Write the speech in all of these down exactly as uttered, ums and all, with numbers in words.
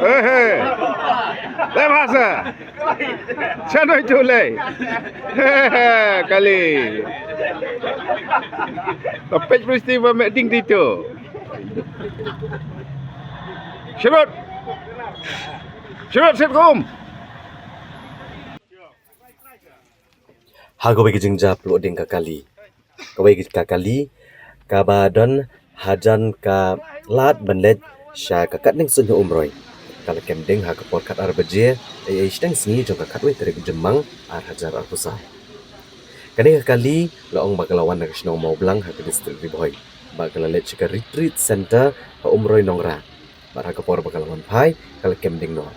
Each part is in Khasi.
He he. Lem hasa. Chanoi tu lei. He he, kali. Tapet peristiwa me ding di tu. Sherut. Sherut sit kum. Ha kawei ka jingjia pynlut ding ka kali. Kawei ka kali kaba don hajan ka lad ban leit sha ka katning suiñ ha Umroi. Ka la kem ding ha ka por khat ar baje, ei ei shiteng sngi jong ka khatwei tarik Jymmang ar hajar arphew saw. Kane ka kali la ong ba ka la wan na ka shnong Mawblang ha ka district Ri Bhoi. Ba ka la leit sha ka retreat center ha Umroi Nongrah. Bad ha ka por ba ka la wan phai, ka la kem ding noh.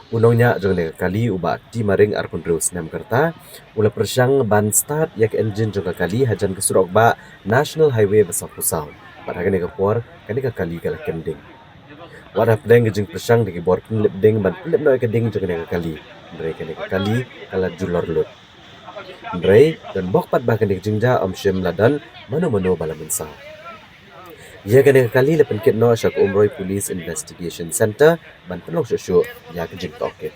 U nongñiah jong kane ka kali u Bah T. Maring arphew hynriew snem ka rta, u la pyrshang ban start ïa ka engine jong ka kali hajan ka surok bah National Highway ba sawphew saw. Bad ha kane ka por, kane ka kali ka la kem ding. Wat hapdeng ka jingpyrshang da ki bor pynlip ding ban pynlip noh ïa ka ding jong kane ka kali. Hynrei kane ka kali ka la julor lut. Hynrei don bok pat ba kane ka jingjia ym shym la don mano mano ba la mynsaw. Ïa kane ka kali la pynkit noh sha ka Umroi Police Investigation Center ban pynlong shuh shuh ïa ka jingtohkit.